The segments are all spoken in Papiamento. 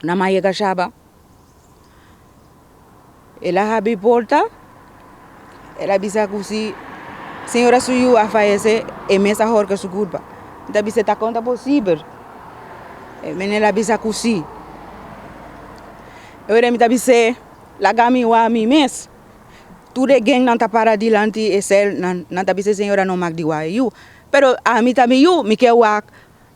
Na m'a yega Shaba, el a habri porta, el a bisa ku si señora su yu a fayesé, e mes a horka su kurpa. Mi ta bisa ta kon ta posibel? E mene el a bisa ku si. E ora mi ta bis'é, laga mi wak mi mes. Tur e gengnan ta para dilanti e sèl, nan nan ta bisa e señora no mak di wak e yu. Pero ami ta mi yu, mi ke wak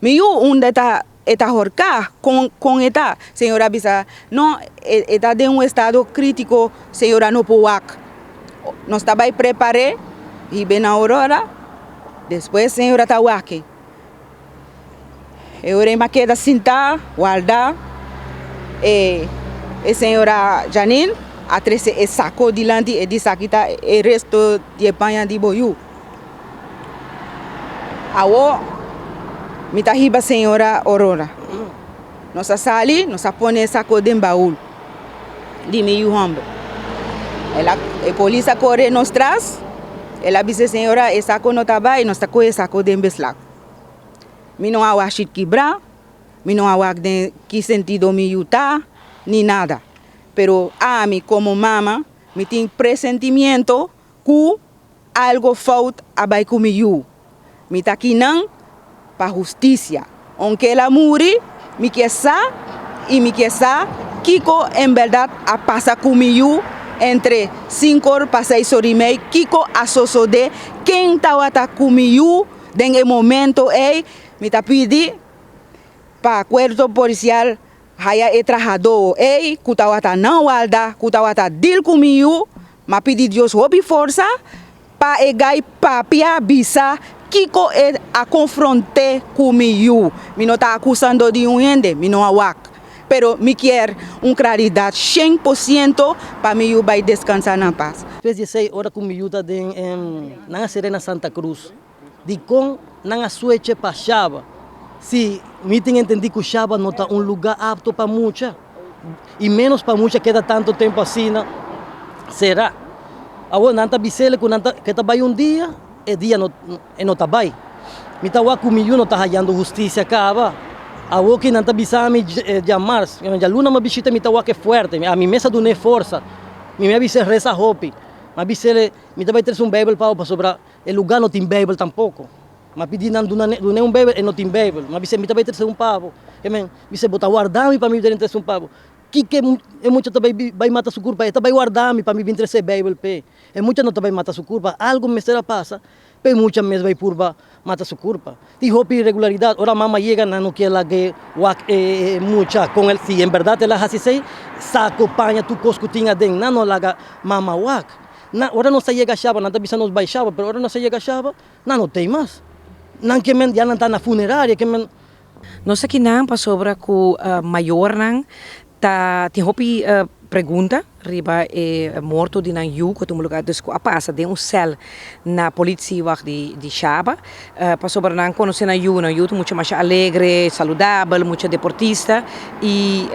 Mi yu unda e ta e ta horká? Kon kon e ta? Señor a bisa, No, e e ta den un estado krítiko, señora no por wak. Nos ta bai prepar'é, hib'é na Aurora, despues señora ta wak-e. E ora ei m'a keda sintá, wardá, e e señora Janine a trese e sako dilanti, e di esaki ta e resto di e paña di bo yu. Awo mi ta hiba señora Aurora. Nos a sali, nos a pone e sako den baul di mi yu homber. El a, e polis a kore nos tras, el a bisa e señora e sako no ta bai, nos ta kohe e sako den beslag. Mi no a wak shit kibra, mi no a wak den ki sentido mi yu ta, ni nada. Pero ami komo mama mi tin presentimiento ku algo fout a bai ku mi yu. Mi ta kinan pa hustisia. Ounke el a muri, mi ke sa i mi ke sa kiko en bèrdat a pasa ku mi yu entre sinkor pa seis or i mei, kiko a sosodé, ken tabata ku mi yu den e momento ei. Mi ta pidi pa kuerpo polisial haya e trahadó ei ku tabata na warda, ku tabata dil ku mi yu. M'a pidi Dios hopi forsa pa e gai papia bisa kiko e a konfront'é ku mi yu. Mi no ta akusando di un hende, mi no a wak. Pero mi kier un klaridat 100% pa mi yu bai deskansá na pas. Despues di esei ora ku mi yu ta den nan a sere na Santa Cruz. Dikon nan a sueche pa Shaba? Si, mi tin entendí ku Shaba no ta un lugá apto pa mucha, i ménos pa mucha keda tantu tempu asina será. Awor nan ta bis'el ku nan ta ke ta bai un dia, e dia no e no ta bai. Mi ta wak ku mi yu no ta hayando hustisia kaba. Awor ki nan ta bisa mi djamars, djaluna mi a bishita mi ta wak e fuerte, ami mes a dun'é forsa. Mi a bis'é resa hopi. Mi a bis'el mi ta bai trese un beibel pa bo pasobra E lugá no tin Beibel tampoko. M'a pidi nan duna dun'é un Beibel, e no tin Beibel. M'a bis'é, mi ta bai trese un pa bo. E men bis'é, bo ta warda mi pa mi bin trese un pa bo. Kiko e mucha ta bai bai mata su kurpa? E ta bai warda mi pa mi bin trese e Beibel p'e. E mucha no ta bai mata su kurpa. Algu mester a pasa pa e mucha mes bai purba mata su kurpa. Tin hopi irregularidat. Ora mama yega nan no kier lag'é wak e mucha kon el. Si en bèrdat el a hasi esei, sako, paña, tur kos ku tin aden, nan no laga mama wak. Na ora nos ta yega Shaba, nan ta bisa nos bai Shaba, pero ora nos ta yega Shaba, nan no t'ei mas. Nan ke men, ya nan ta na funeraria, ke men. Nos ta kinan pasobra ku mayornan ta tin hopi pregunta riba e morto di nan yu ku a tuma lugar dus ku a pasa den un sèl na politiewacht di Shaba pasobra nan konosé nan yu, nan yu ta mucha masha alegre, saludabel, mucha deportista i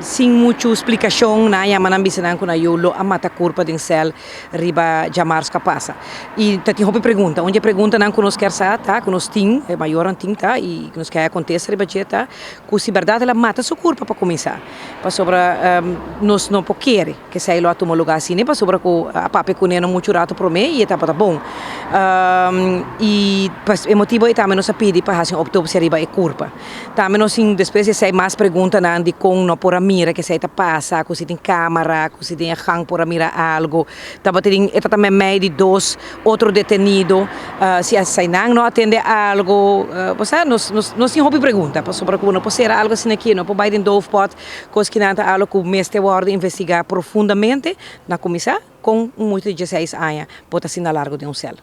sin muchu splikashon nan a yama nan bisa nan ku nan yu lo a mata kurpa den sèl riba djamars ku a pasa. I ta tin hopi pregunta, un di e preguntanan ku nos kier sa ta, ku nos tin, e mayornan tin ta i ku nos ke haya kontesta riba dje ta ku si bèrdat el a mata su kurpa pa kuminsá, pasobra nos no por kere ku esei lo a tuma lugá asina pasobra ku a papia kuné no muchu ratu promé i e tabata bon. I pa e motibu ei tambe nos a pidi pa hasi un optopsia riba e kurpa. Tambe nos tin despues di esei mas preguntanan dikon no por a mira ke esei ta pasa, ku si tin kamara, ku si den e gang por a mira algu. Tabatin e ta meimei di dos otro detenido, si eseinan no a tende algu, bo sa nos nos tin hopi pregunta pasobra ku no por sera algu asina aki, no por bai den doofpot, kos kinan ta algu ku mester wòrdu investigá profundamente, na kuminsá kon un mucha di dieseis aña por ta asina largu den un sèl.